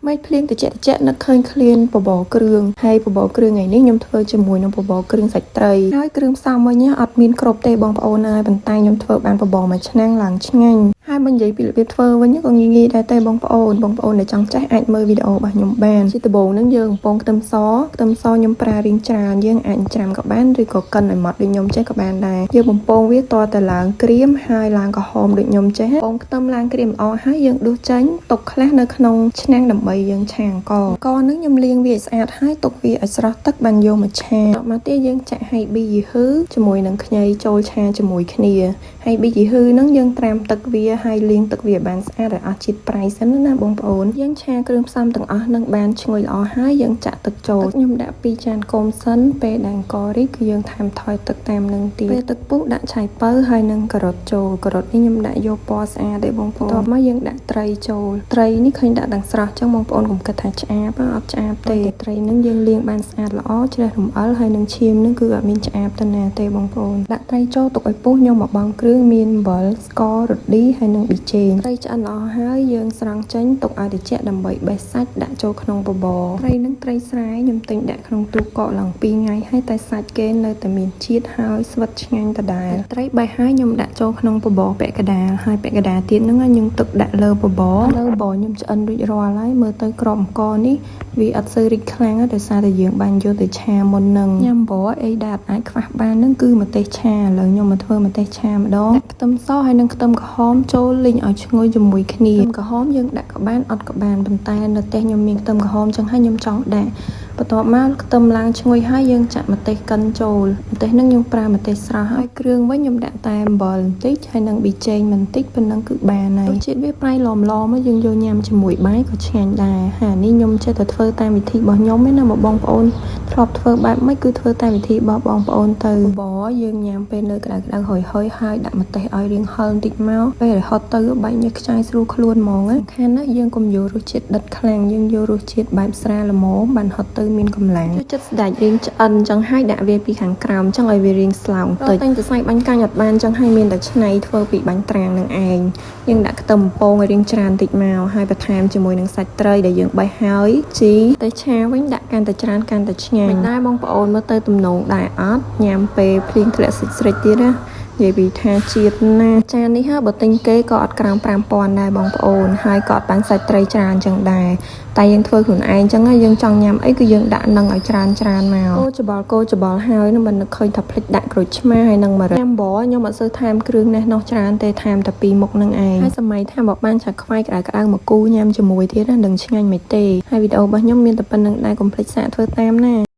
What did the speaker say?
មេឃភ្លៀងត្រជាក់ៗនឹកឃើញក្លៀនបបរគ្រឿងហើយបបរគ្រឿងថ្ងៃនេះខ្ញុំធ្វើជាមួយនឹងបបរគ្រឿងសាច់ត្រីហើយគ្រឿងផ្សំវិញអត់មានគ្រប់ទេបងប្អូនអើយប៉ុន្តែខ្ញុំធ្វើបានបបរមួយឆ្នាំងឡើងឆ្ងាញ់ហើយបើនិយាយពីរបៀបធ្វើវិញក៏ងាយៗដែរទេបងប្អូនបងប្អូនដែលចង់ចេះអាចមើលវីដេអូរបស់ខ្ញុំបានជាដំបូងហ្នឹងយើងបំពងខ្ទឹមសខ្ទឹមសខ្ញុំប្រើរៀងច្រើនយើងអាចច្រាំក៏បានឬក៏កិនឲ្យម៉ត់ដូចខ្ញុំចេះក៏បានដែរយើងបំពងវាតតែឡើងក្រៀមហើយឡើងក្រហមដូចខ្ញុំចេះបំពងខ្ទឹមឡើងក្រៀមល្អហើយយើងដួសចេញទុកខ្លះនៅក្នុងឆ្នាំងដើម្បីយើងឆាអង្ករអង្ករហ្នឹងខ្ញុំលាងវាឲ្យស្អាតហើយទុកវាឲ្យស្រស់ទឹកបានយកមកឆាតមកទៀតយើងចាក់ហៃប៊ីយីហ៊ឺជាមួយនឹងខ្ញីចូលឆាជាមួយគ្នាហៃប៊ីយីហ៊ឺហ្នឹងយើងត្រាំទឹកវាហើយលាងទឹកវាឲ្យបានស្អាតឲ្យអស់ជាតិប្រៃសិនណាបងប្អូនយើងឆាគ្រឿងផ្សំទាំងអស់នឹងបានឈ្ងុយល្អហើយយើងចាក់ទឹកចូលទឹកខ្ញុំដាក់2ចានកូមសិនពេលដែលអង្កររីកគឺយើងថែមថយទឹកតាមនឹងទៀតពេលទឹកពុះដាក់ឆៃប៉ូវហើយនឹងការ៉ុតចូលការ៉ុតនេះខ្ញុំដាក់យកពណ៌ស្អាតទេបងប្អូនបន្ទាប់មកយើងដាក់ត្រីចូលត្រីនេះឃើញដាក់ទាំងស្រស់ចឹងបងប្អូនកុំគិតថាឆ្អាបអត់ឆ្អាបទេត្រីនឹងយើងលាងបានស្អាតល្អជ្រះរំអិលហើយនឹងឈាមនឹងគឺអត់មានឆ្អាបទៅណាទេបងប្អូនដាក់ត្រីចូលទុកឲ្យពុះខ្ញុំមកបង់គ្រឿងមានអំបិលស្កររឌីហើយនឹងប៊ីចេងត្រីឆ្អិនល្អហើយយើងស្រង់ចេញទុកឲ្យត្រជាក់ដើម្បីបេះសាច់ដាក់ចូលក្នុងបបរត្រីនឹងត្រីស្រែខ្ញុំទិញដាក់ក្នុងទូកកឡើង2ថ្ងៃហើយតែសាច់គេនៅតែមានជាតិហើយស្វិតឆ្ងាញ់ដដែលត្រីបេះហើយខ្ញុំដាក់ចូលក្នុងបបរពាក់កណ្ដាលហើយពាក់កណ្ដាលទៀតហ្នឹងខ្ញុំទុកដាក់លើបបរលើបបរខ្ញុំឆ្អិនរួចរាល់ហើយមើលទៅក្របអង្គនេះវាអត់សូវរីកខ្លាំងទេដោយសារតែយើងបានយកទៅឆាមុននឹងញ៉ាំបបរអីដែលអត់អាចខ្វះបានហ្នឹងគឺម្ទេសឆាឥឡូវខ្ញុំមកធ្វើម្ទេសឆាម្ដងដាក់ខ្ទឹមសហើយនិងខ្ទឹមក្រហមចូលលីងឲ្យឈ្ងុយជាមួយគ្នាខ្ទឹមក្រហមយើងដាក់ក៏បានអត់ក៏បានប៉ុន្តែនៅផ្ទះខ្ញុំមានខ្ទឹមក្រហមចឹងហើយខ្ញុំចង់ដាក់បន្ទាប់មកខ្ទឹមឡើងឈ្ងុយហើយយើងចាក់ម្ទេសកិនចូលម្ទេសហ្នឹងខ្ញុំប្រើម្ទេសស្រស់ហើយគ្រឿងវិញខ្ញុំដាក់តែអំបិលបន្តិចហើយនិងប៊ីចេងបន្តិចប៉ុណ្ណឹងគឺបានហើយរសជាតិវាប្រៃឡមឡមយើងយកញ៉ាំជាមួយបាយក៏ឆ្ងាញ់ដែរហើយនេះខ្ញុំចេះតែធ្វើតាមវិធីរបស់ខ្ញុំឯណាមកបងប្អូនធ្លាប់ធ្វើបែបម៉េចគឺធ្វើតាមវិធីរបស់បងប្អូនទៅបបរយើងញ៉ាំពេលនៅក្តៅក្តៅហុយហុយហើយដាក់ម្ទេសឲ្យរាងហឹរបន្តិចមកពេលរហត់ទៅបែកញើសខ្ចាយស្រួលខ្លួនហ្មងសំខាន់ណាស់យើងកុំយករសជាតិដិតខ្លាំងយើងយករសជាតិបែបស្រាលល្មមបានហត់ទៅមានកម្លាំងចូលចិត្តស្ដាច់រៀងឆ្អិនចឹងហើយដាក់វាពីខាងក្រោមចឹងឲ្យវារៀងស្លោងតិចតែសរសៃបាញ់កាញ់អត់បានចឹងហើយមានតែឆ្នៃធ្វើពីបាញ់ត្រាងនឹងឯងយើងដាក់ខ្ទឹមពងឲ្យរៀងច្រើនតិចមកហើយបន្ថែមជាមួយនឹងសាច់ត្រីដែលយើងបេះហើយជីតែឆាវិញដាក់កាន់តែច្រើនកាន់តែឆ្ងាញ់មិនដែរបងប្អូនមើលទៅទំនងដែរអត់ញ៉ាំពេលភ្លៀងធ្លាក់ស្រិចៗទៀតណានិយាយពីថាជាតិណាចាននេះហ่าបើទិញគេក៏អត់ក្រោម5000ដែរបងប្អូនហើយក៏អត់បានសាច់ត្រីច្រើនចឹងដែរតែយើងធ្វើខ្លួនឯងចឹងយើងចង់ញ៉ាំអីគឺយើងដាក់នឹងឲ្យច្រើនច្រើនមកគោច្បល់គោច្បល់ហើយនឹងមិននឹកឃើញថាភ្លេចដាក់ក្រូចឆ្មាហើយនឹងម្រេចញ៉ាំបរខ្ញុំអត់សូវថែមគ្រឿងនេះនោះច្រើនទេថែមតែពីរមុខនឹងឯងហើយសម័យថាបើបានឆាខ្វៃក្តៅក្តៅមកគូញ៉ាំជាមួយទៀតណានឹងឆ្ងាញ់មិនទេហើយវីដេអូរបស់ខ្ញុំមានតែប៉ុណ្្នឹងដែរកុំភ្លេចសាកធ្វើតាមណា។